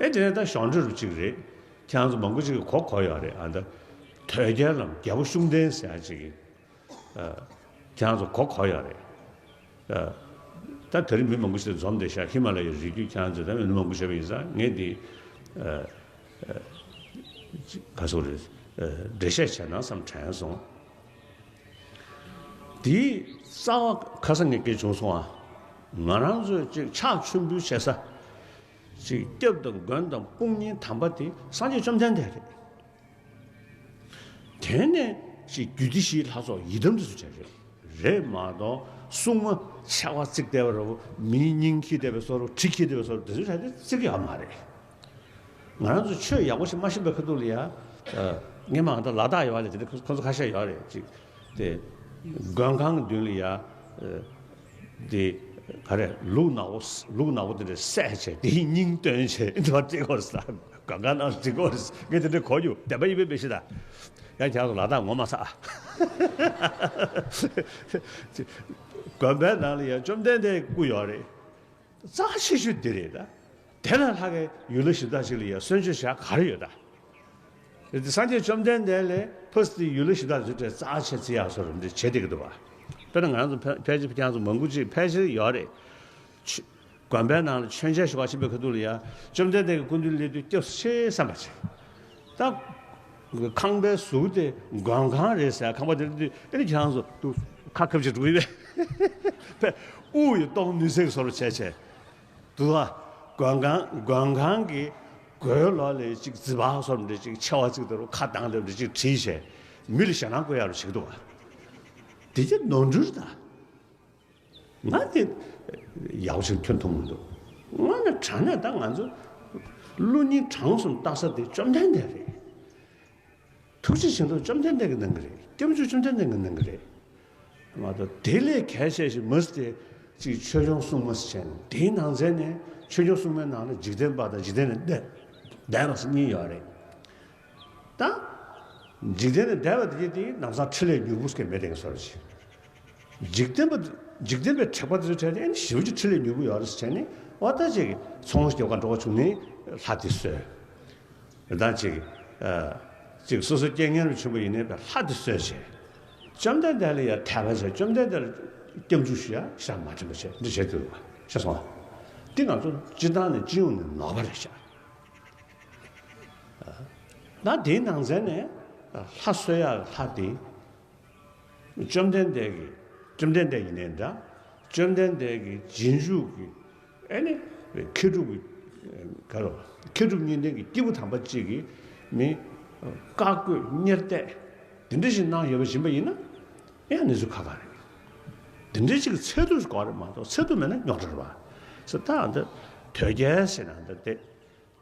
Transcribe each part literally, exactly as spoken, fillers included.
ཨེ་དེ་ནས་ད་གཞུང་འབྲེལ་རུ་གཅིག་རེད། ཁྱེད་རང་ཚོ་མང་པོ་ཅིག་གིས་གོ་གོ་ཡོད་རེད། ཨ་ད་དོལ་རྒྱལ་ལམ་རྒྱལ་པོ་ཤུགས་ལྡན་ཟེར་ཡ་ཅིག་གིས། ཨ། ཁྱེད་རང་ཚོ་གོ་གོ་ཡོད་རེད། ཨ། ད་དེ་རིང་མི་མང་པོ་ཞིག་འཛོམས་བསྡད་ཤག་ཧི་མ་ལ་ཡའི་རི་རྒྱུད་ཁྱེད་རང་ཚོ་ད་མི་མང་པོ་ཞིག་ཡིན་ཙང་ངས་འདི། ཨ། ཨ། ག་སོགས་རེད། ཨ། འགྲེལ་བཤད་བྱས་ན་བསམ་དྲན་སོང་། དེའི་རྩ་བ་ཁ་སང་ངས་སྐད་བྱུང་སོང་ཨ། ང་རང་ཚོས་ཅིག་ཕྱག་མཆོད་འབུལ་བྱེད་ས། ཅིག་སྐྱབས་དང་མགོན་དང་དཔུང་གཉེན་དམ་པ་དེ་སངས་རྒྱས་བཅོམ་ལྡན་འདས་རེད། དེ་ནས་ཅིག་རྒྱུད་སྡེ་བཞིའི་ལྷ་ཚོགས་ཡི་དམ་དེ་ཚོ་བྱས་རེད། རེད་མ་གཏོགས་སྲུང་མ་ཕྱག་བརྩིགས་བསྡད་པ་རེད། མིའི་སྙིང་འཁྱེར་བསྡད་པའི་བཟོ་འདྲ། གྲི་འཁྱེར་བསྡད་པའི་བཟོ་འདྲ། དེ་ཚོ་བྱས་ཏེ་བརྩིགས་ཡོད་མ་རེད། ང་རང་ཚོ་ཆོས་ཡག་པོ་ཞིག་མ་ཤེས་པའི་ཁ་ཐུག་ལ་ཡ། ཨ། ངས་མ་ད་ལ་དྭགས་ཡོད་པ་ལ་དེ་འདྲ་ཁོ་ཚོ་ཁ་ཤས་ཡོད་རེད་ཅིག་དེ་མགོན་ཁང་གི་མདུན་ལ་ཡ། ཨ། དེ་ག་རེ་ལུག་ནག་པོ་ལུག་ནག་པོ་དེ་འདྲ་བསད་བྱས་དེའི་སྙིང་བཏོན་བྱས་འདི་བ་བརྩིགས་ཡོད་རེད་ཟེར། མགོན་ཁང་ནང་བརྩིགས་ཡོད་རེད་ཟེར། ངས་དེ་འདྲ་གོ་མྱོང་། བདེན་པ་ཡིན་པའི་མི་ཤེས་ད། ཡང་ཁྱེད་ཚོ་ལ་དྭགས་ངོ་མ་ཚ། དགོན་པའི་ནང་ལ་ཡང་བཅོམ་ལྡན་འདས་སྐུ་ཡོད་རེད། རྩ་ཆེ་ཤོས་འདི་རེད་ད། དེ་ལས་ལྷག་གི་ཡུལ་ལྷ་གཞི་བདག་ཅིག་ལ་ཡང་གསོལ་མཆོད་བྱ་ག་རེ་ཡོད་ད། དེ་སངས་རྒྱས་བཅོམ་ལྡན་འདས་ལས་ཕར་ཙམ་ཡུལ་ལྷ་གཞི་བདག་ཚོའི་གྲས་རྩ་ཆེ་བརྩི་ཡག་བཟོ་འདྲ་འདི་བྱེད་བསྡད་ཀྱི་འདུག་བ། དཔེར་ན་ང་རང་ཚོ་ཕལ་ཕལ་ཆེར་ཁྱེད་རང་ཚོ་མང་པོ་ཅིག་ཕལ་ཆེར་ཡོད་རེད། ཆུ་དགོན་པའི་ནང་ལ་མཆོད་མཇལ་ཞུ་བ་ཕྱིན་པའི་ཁ་ཐུག་ལ་ཡ། བཅོམ་ལྡན་འདས་ཀྱི་སྐུ་མདུན་སླེབས་དུས་སྐྱབས་སུ་མཆི་བསམ་པ་བྱེད། ད་ཁང་པའི་ཟུར་དེ་མགོན་ཁང་རེད་ཟེར། ཁང་པ་དེར་དུས་ཨེ་ནི་ཁྱེད་རང་ཚོ་འདུག་ཁ་ཁབ་ཅིག་འགྲོ་གི་ཡོད་པས། དབུགས་ཡིས་གཏོང་ནུས་ཚད་ཀྱི་བཟོ་འདྲ་བྱས་བྱས། འདུག་ཨ། མགོན་ཁང་མགོན་ཁང་གི་སྒོའི་ལོགས་ལ་ཅིག་རྫི་བ་བཟོ་འདྲ་ཅིག་མཆེ་བ་གཅིག་དེ་རུ་ཁ་གདངས་འདྲ་འདྲ་ཅིག་བྲིས་བྱས། མི་ལ་ཞེད་སྣང་སྐུལ་ཡག་རུ་བྱེད་ཀྱི་འདུག་ཨ། དེ་ཅི་ནོར་འཁྲུལ་ད། ང་དེ་ཡག་པོ་ཞིག་ཐོན་ཐུབ་མི་འདུག་དངོས་གནས་དྲང་གནས་ད་ང་ཚོ་བློ་སྙིང་བྲང་གསུམ་བཏགས་ས་དེ་བཅོམ་ལྡན་འདས་རེད། ཐུགས་རྗེ་ཆེན་པོ་བཅོམ་ལྡན་འདས་ཀྱིས་གནང་གི་རེད། སྐྱབས་མཆོག་བཅོམ་ལྡན་འདས་ཀྱིས་གནང་གི་རེད། མ་གཏོགས་དེ་ལས་གལ་ཆེ་ཞིག་མ་ཟད་དེ་ཅིག་ཆོས་སྐྱོང་སྲུང་མ་ཟེར་བྱས་ནས། དེའི་ནང་ཚན་ནས་ཆོས་སྐྱོང་སྲུང་མའི་ནང་ནས་འཇིག་རྟེན་པ་དང་འཇིག་རྟེན་ལས་འདས་འདས་པ་ཟེར་གཉིས་ཡོད་རེད། ད་འཇིག་རྟེན་ལས་འདས་པ་དེ་གྱད་དེ་ལམ་སང་འཕྲིན་ལས་མྱུར་པོ་སྐད་མེད་དེ་ག་སོར་ཅིག་འཇིག་རྟེན་པ་འཇིག་རྟེན་པའི་དྲེགས་པ་དེ་ཚོ་བྲལ་ཏེ་ཨེ་ནི་ཞེ་པོ་ཅིག་འཕྲིན་ལས་མྱུར་པོ་ཡོད་རེད་ཟེར་བྱས་ནས། འོ་ད་ཅིག་ཚོང་རྒྱག་ག་འགྲོ་བ་བྱུང་ནས་ལྷ་དེ་གསོལ། ད་ཅིག་ཨ། ཅིག་སོ་སོ་རྐྱེན་ངན་རུ་བྱུང་བ་ཡིན་ནའི་ལྷ་དེ་གསོལ་བྱས། བཅོམ་ལྡན་འདས་ལ་ཡང་དད་པ་བྱས། བཅོམ་ལྡན་འདས་ལ་སྐྱབས་འཇུག་ཞུ་ཡ་ཞག་མ་དྲན་པ་བྱས། འདི་བྱས་དུས་ཤེས་སོང་ཨ། འདི་ང་ཚོ་སྤྱི་བཏང་ནས་སྤྱི་ཡོངས་ནས་ནོར་བ་རེད་ཤག་ད་དེའི་ནང་ཚན་ནས་ལྷ་གསོལ་ཡ་ལྷ་དེ། བཅོམ་ལྡན་འདས་ཀྱི་བཅོམ་ལྡན་འདས་ཡིན་ནའི་འདྲ། བཅོམ་ལྡན་འདས་ཀྱི་རྗེས་འཇུག་གི་ཨེ་ནི་མཁས་གྲུབ་ཀྱི་ག་རེ་མཁས་གྲུབ་གཉིས་ལྡན་གྱི་སྐྱེས་བུ་དམ་པ་གཅིག་གིས་མི་བཀའ་བསྒོས་གཉེར་གཏད་དེ་འདྲ་ཞིག་གནང་ཡོད་པ་ཡིན་པ་ཡིན་ན། ཡང་གནས་ཚུལ་ཁག་ཁག་རེད། དེ་འདྲ་ཅིག་གི་ཚད་དུ་གོ་རེད་མ་གཏོགས་ཚད་དུ་མེད་ན་རྙོག་དྲ་རེད་པ། ཟེར་ད་འདི་དོལ་རྒྱལ་ཟེར་ན་འདི་སྟེ།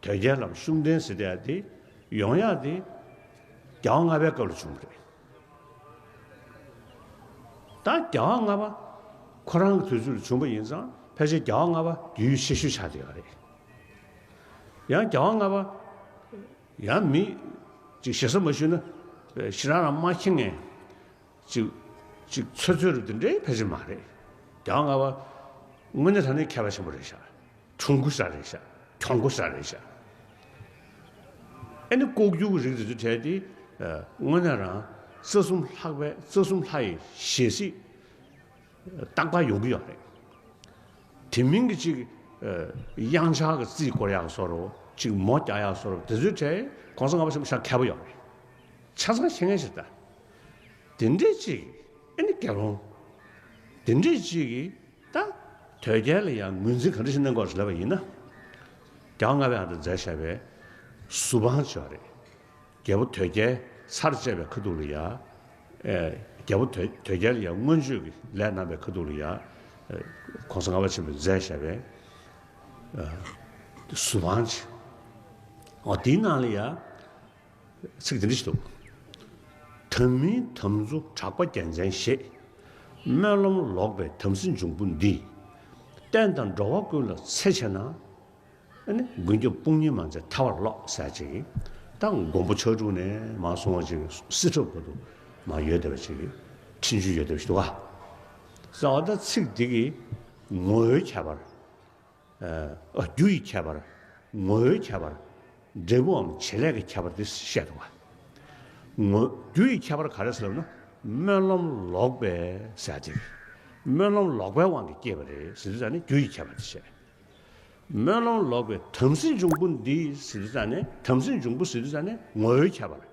དོལ་རྒྱལ་ལམ་ཤུགས་ལྡན་ཟེར་དེ་ཡ་དེ་ཡོང་ཡ་དེ་རྒྱལ་བ་ལྔ་པའི་སྐབས་ལ་བྱུང་བ་རེད། ད་རྒྱལ་བ་ལྔ་པ་ཁོ་རང་གི་དུས་ཚོད་ལ་བྱུང་བ་ཡིན་ཙང་ཕལ་ཆེར་རྒྱལ་བ་ལྔ་པ་དུས་ཡུན་ཆེ་ཤོས་ཆགས་བསྡད་ཡོད་རེད། ཡང་རྒྱལ་བ་ལྔ་པ་ཡང་མི་ཅིག་ཞེ་ས་མ་ཞུས་ན་ཞེ་དྲག་རང་མ་མཁྱེན་མཁན། ཅིག་ཅིག་ཚོད་ཚོད་རུ་དེ་འདྲའི་ཕལ་ཆེར་མ་རེད། རྒྱལ་བ་ལྔ་པ་དངོས་གནས་དྲང་གནས་མཁས་པ་ཆེན་པོ་རེད་ཤག་གྲུང་པོ་ཞེ་དྲག་རེད་ཤག་གྱོང་པོ་ཞེ་དྲག་རེད་ཤག་ཨེ་ནི་ལྐོག་གྱུར་གྱི་རིགས་དེ་ཚོ་བྲལ་ཏེ། ཨ། དངོས་གནས་རང་རྩ་གསུམ་ལྷག་པའི་རྩ་གསུམ་ལྷ་ཡི་ཞལ་གཟིགས་རྟག་པར་ཡོང་གི་ཡོད་རེད། དེ་མིན་གྱི་ཅིག་ཨ། གཡང་ཆགས་ཀྱི་རྩིས་སྐོར་ཡག་བཟོ་འདྲ། ཅིག་མོ་རྒྱག་ཡག་བཟོ་འདྲ། དེ་ཚོའི་གྲས་གོང་ས་ལྔ་པ་ཆེན་པོ་ཤ་མཁས་པོ་ཡོད་རེད། ཆ་ཚང་ཤེས་མཁན་ཞིག་ད། དེ་འདྲས་ཅིག་ཨེ་ནི་དགེ་སློང་། དེ་འདྲས་ཅིག་གིས་ད་དོལ་རྒྱལ་ལ་ཡང་ངོས་འཛིན་ག་འདྲ་ཞིག་གནང་དགོས་རེད་ལབ་པ་ཡིན་ན། རྒྱལ་བ་ལྔ་པས་ཨ་ད་མཛད་བཞག་པའི་ཟུར་དཔང་ཅིག་ཡོད་རེད། རྒྱལ་པོ་དོལ་རྒྱལ་ཚར་བཅད་པའི་ཁ་ཐུག་ལ་ཡ། ཨེ། རྒྱལ་པོ་དོལ་དོལ་རྒྱལ་ལ་ཡ་མངོན་སྤྱོད་ཀྱི་ལས་གནང་བའི་ཁ་ཐུག་ལ་ཡ། ཨེ། གོང་ས་ལྔ་པ་ཆེན་པོས་མཛད་བཞག་པའི། ཨེ། ཟུར་དཔང་ཅིག་འོ་དེའི་ནང་ལ་ཡ། ཚིག་འདི་འདྲ་ཞིག་འདུག་དམ་མིན་དམ་ཚུགས་གྲགས་པ་རྒྱལ་མཚན་ཞེས། སྨོན་ལམ་ལོག་པའི་དམ་སྲི་འབྱུང་པོ་འདི། བསྟན་དང་འགྲོ་བ་ཀུན་ལ་འཚེ་ཆེ་ན། ཨ་ནི་མགོན་སྐྱབས་དཔུང་གཉེན་མ་མཛད་ཐལ་བར་རློག་ཟེར་ཅིག་ད་མགོན་པོ་ཕྱག་དྲུག་ནས་མར་སོང་བ་ཅིག་སྲི་ཁྲབ་བར་དུ་མར་ཡོད་བསྡད་པ་ཅིག་འཕྲིན་བཅོལ་ཡོད་བསྡད་པ་ཞིག་འདུག་ག་ཟེར་བ་ད་ཚིག་འདི་གི་ངོ་བོའི་ཁྱད་པར། ཨ། རྒྱུ་ཡི་ཁྱད་པར། ངོ་བོའི་ཁྱད་པར། འབྲས་བུའམ་བྱེད་ལས་ཀྱི་ཁྱད་པར་དེ་བཤད་འདུག་བ། ངོ་། རྒྱུ་ཡི་ཁྱད་པར་ག་རེ་ཟེར་ལབ་ན། སྨོན་ལམ་ལོག་པའི་ཟེར་དེ། སྨོན་ལམ་ལོག་པའི་དབང་གིས་སྐྱེས་པ་རེད་ཟེར་དུས་ཙང་ནས་རྒྱུ་ཡི་ཁྱད་པར་དེ་བཤད། སྨོན་ལམ་ལོག་པའི་དམ་སྲི་འབྱུང་པོ་འདི་ཟེར་དུས་ཙང་ནས་དམ་སྲི་འབྱུང་པོ་ཟེར་དུས་ཙང་ནས་ངོ་བོའི་ཁྱད་པར།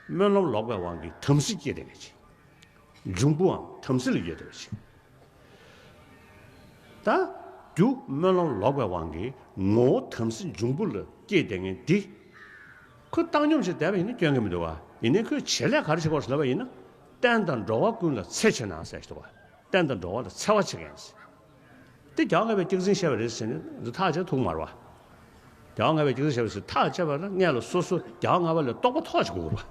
སྨོན་ལམ་ལོག་པའི་དབང་གིས་དམ་སྲི་སྐྱེས་བསྡད་མཁན་ཅིག་འབྱུང་པོའམ་དམ་སྲི་ལ་ཡོད་བསྡད་པ་ཅིག་ད་རྒྱུ་སྨོན་ལམ་ལོག་པའི་དབང་གིས་ངོ་བོ་དམ་སྲི་འབྱུང་པོ་ལ་སྐྱེས་བསྡད་མཁན་འདི། ཁོ་བཏང་སྙོམས་བྱས་བསྡད་པ་ཡིན་ན་སྐྱོན་གྱི་མི་འདུག་བ། ཡིན་ནའི་ཁོས་བྱེད་ལས་ག་རེ་བྱེད་དགོས་ཟེར་ལབ་པ་ཡིན་ན། བསྟན་དང་འགྲོ་བ་ཀུན་ལ་འཚེ་བྱེད་ན་ཟེར་ཞིག་འདུག་བ། བསྟན་དང་འགྲོ་བ་ལ་འཚེ་བ་བྱེད་མཁན་ཟེར། དེ་རྒྱལ་བ་ལྔ་པའི་སྐྱག་རྫུན་བཤད་པ་རེད་ཟེར་ནས་འདི་ཐག་བཅད་ཐུབ་མ་རེད་བ། རྒྱལ་བ་ལྔ་པའི་སྐྱག་རྫུན་བཤད་པ་ཟེར་ཐག་བཅད་པ་ལ་སྔོན་ལ་སོ་སོ་རྒྱལ་བ་ལྔ་པ་ལས་རྟོགས་པ་ཐོག་ཅིག་དགོས་རེད་བ།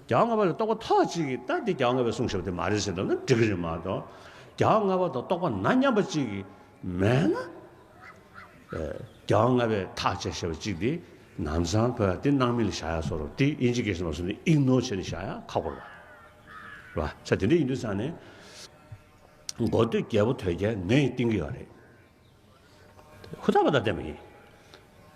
རྒྱལ་བ་ལྔ་པ་ལས་རྟོགས་པ་ཐོག་ཅིག་གིས་ད་འདི་རྒྱལ་བ་ལྔ་པས་གསུངས་བཞག་པ་དེ་མ་རེད་ཟེར་ལབ་ན་འགྲིག་གི་རེད་མ་གཏོགས། རྒྱལ་བ་ལྔ་པ་དང་རྟོགས་པ་ན་མཉམ་པ་ཅིག་གིས་མེད་ན། རྒྱལ་བ་ལྔ་པས་ཐག་བཅད་བཞག་པ་ཅིག་དེ་ནམ་སང་བོད་དེ་སྣང་མེད་ལ་བཞག་ཡ་བཟོ་འདྲ་དེ་དབྱིན་ཇི་སྐད་བཤད་པ་བཟོ་འདྲ་ཨིག་ནོར་བྱས་ནས་བཞག་ཡ་ཁག་པོ་རེད་བ། རེད་བ། ས་དེ་འདྲ་ཡིན་དུས་ཙང་ནས། མགོ་སྟོད་རྒྱལ་པོ་དོལ་རྒྱལ་ངས་བསྟེན་གྱི་ཡོད་རེད། ཧུར་ཐག་པ་དང་བསྟེན་པ་ཡིན།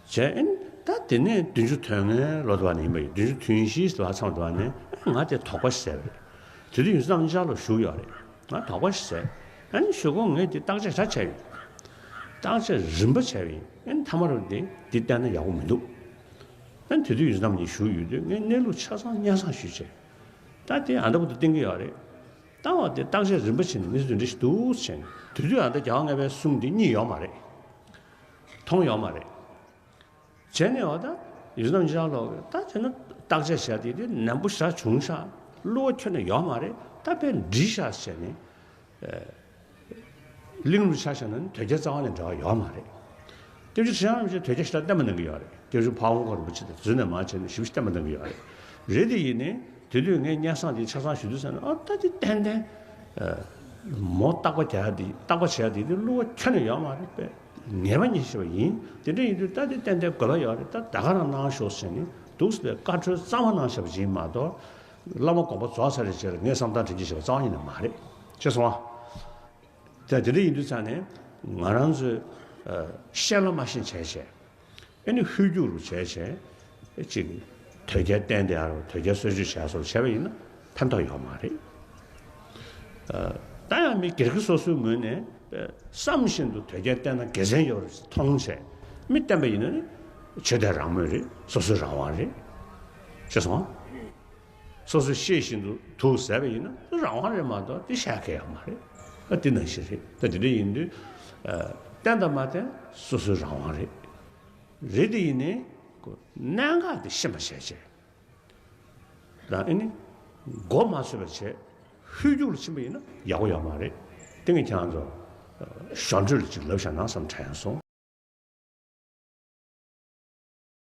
བྱས་ཨེ་ནི་ད་དེ་ནས་བདུན་ཅུ་དོན་ལྔའི་ལོ་དུ་བ་ནས་ཡིན་པ་ཡིན། བདུན་ཅུ་དོན་བཞི་ལོ་ཚང་དུ་བ་ནས་ང་དེ་དོགས་པ་ཞིག་ཟ་བ་རེད། དེ་དུས་ཡོངས་འཛིན་རྣམ་རྒྱལ་ལ་བཞུགས་ཡོད་རེད། ང་དོགས་པ་ཞིག་ཟ། ཨ་ནི་གཞུག་གུ་ངས་དེ་བརྟག་དཔྱད་ཞེ་དྲག་བྱས་ཡིན། བརྟག་དཔྱད་རིམ་པ་བྱས་པ་ཡིན། ཨ་ནི་མཐའ་མ་རུ་དེ་དེ་བསྟེན་ན་ཡག་པོ་མི་འདུག་ཨ་ནི་དེ་དུས་ཡོངས་འཛིན་རྣམ་གཉིས་བཞུགས་ཡོད་དུས་ངས་གནས་ལུགས་ཆ་ཚང་སྙན་སེང་ཞུས་བྱས། ད་དེ་ཨ་འདྲ་པོ་དེ་བསྟེན་གྱི་ཡོད་རེད། ལྟ་བ་དེ་བརྟག་དཔྱད་རིམ་པ་བྱས་ནས་གནས་ཚུལ་འདི་འདྲ་ཞིག་འདུག་ཟེར་ནས་དེ་དུས་ཨ་ད་རྒྱལ་བ་ལྔ་པའི་གསུང་འདི་རྙེད་ཡོད་མ་རེད། མཐོང་ཡོད་མ་རེད། བྱས་ནས་འོ་ད་ཡོངས་འཛིན་རྣམ་རྒྱལ་ལགས་ཀྱིས་ད་བྱས་ན་བརྟག་དཔྱད་བྱས་དེ་དེ་ནན་པོ་ཞེ་དྲག་བྱུང་ཤག་བསླུ་བ་ཁྱོན་ནས་ཡོད་མ་རེད། ད་དཔེ་འགྲིག་ཤག་ཟེར་ནས། གླིང་རུ་ཆ་བཞག་ན་ནི་དོལ་རྒྱལ་རྩ་བ་ནས་འབྲེལ་བ་ཡོད་མ་རེད། སྐྱབས་རྗེ་ཁྲི་བྱང་རིན་པོ་ཆེ་དོལ་རྒྱལ་ཞེ་དྲག་བསྟེན་པ་གནང་གི་ཡོད་རེད། སྐྱབས་རྗེ་ཕ་བོང་ཁ་རིན་པོ་ཆེ་དང་རྫུན་ནས་མ་བྱས་ནས་ཞེ་པོ་ཞིག་བསྟེན་པ་གནང་གི་ཡོད་རེད། རེད་དེ་ཡིན་ནའི་དེ་དུས་ངས་སྙན་སེང་དེ་ཆ་ཚང་ཞུ་དུས་ཙམ་ནས་ཨ་ད་དེ་ཏན་ཏན་མོ་རྟག་པ་རྒྱག་ཡ་དེ་རྟག་པ་བྱེད་ཡ་དེ་དེ་བསླུ་བ་ཁྱོན་ནས་ཡོད་མ་རེད་པས། ངེས་པ་ཉིད་ཤེས་པ་ཡིན། དེ་འདྲ་ཡིན་དུས་ད་དེ་ཏན་ཏན་དགོས་པ་ཡོད་རེད། ད་ད་ག་རང་གནང་ཤོག་ཟེར་ནས་འདུག་སེ་བཀའ་འཁྲོལ་གཙང་མ་གནང་བཞག་པ་ཅིག་ཡིན་མ་གཏོགས། བླ་མ་དགོངས་པ་རྫོགས་ཚར་བའི་རྗེས་ལ་ངས་བསམ་བློ་བཏང་དྲན་གྱི་བྱས་པ་རྩ་བ་ཉིད་ནས་མ་རེད། ཤེས་སོང་ཨ། ད་དེ་འདྲ་ཡིན་དུས་ཙང་ནས་ང་རང་ཚོས་ཨ་ཤེས་ལ་མ་ཤེས་བྱས་བྱས། ཨེ་ནི་ཧུད་རྒྱུག་རུ་བྱས་བྱས། ཅིག་དོལ་རྒྱལ་བསྟེན་བསྡད་ཡ་རུ་དོལ་རྒྱལ་གསོལ་མཆོད་བྱས་སོགས་བྱས་པ་ཡིན་ན་ཕན་ཐོགས་ཡོད་མ་རེད། ཨ་ད་ཡང་མི་སྒེར་གྱི་སོ་སོའི་ངོས་ནས་ཨ་བསམ་བཞིན་དུ་དོལ་རྒྱལ་བསྟེན་ན་དགེ་མཚན་ཡོད་རེད་མཐོང་བྱས། མི་བསྟེན་པ་ཡིན་ན་ནི་ཆོས་དད་རང་མོས་རེད། སོ་སོའི་རང་དབང་རེད། ཤེས་སོང་ཨ། སོ་སོས་ཤེས་བཞིན་དུ་དུག་ཟས་པ་ཡིན་ན་རང་དབང་རེད་མ་གཏོགས་དེ་བཤད་མཁན་ཡོད་མ་རེད། ཨ་དེ་ནང་བཞིན་རེད། ད་དེ་འདྲ་ཡིན་དུས་ཨ་བསྟེན་དང་མ་བསྟེན་སོ་སོའི་རང་དབང་རེད། རེད་དེ་ཡིན་ནའི་གནད་འགག་དེ་ཤེས་པ་བྱས་བྱས། ད་ཨ་ནི་མགོ་མ་ཚོས་པ་བྱས་ཧུད་རྒྱུག་ལ་ཕྱིན་པ་ཡིན་ན་ཡག་པོ་ཡོད་མ་རེད། དེ་ངས་ཁྱེད་རང་ཚོ་ཨ་གཞོན་གྲོགས་ལ་ཅིག་ལབ་བཞག་ན་བསམ་དྲན་སོང་།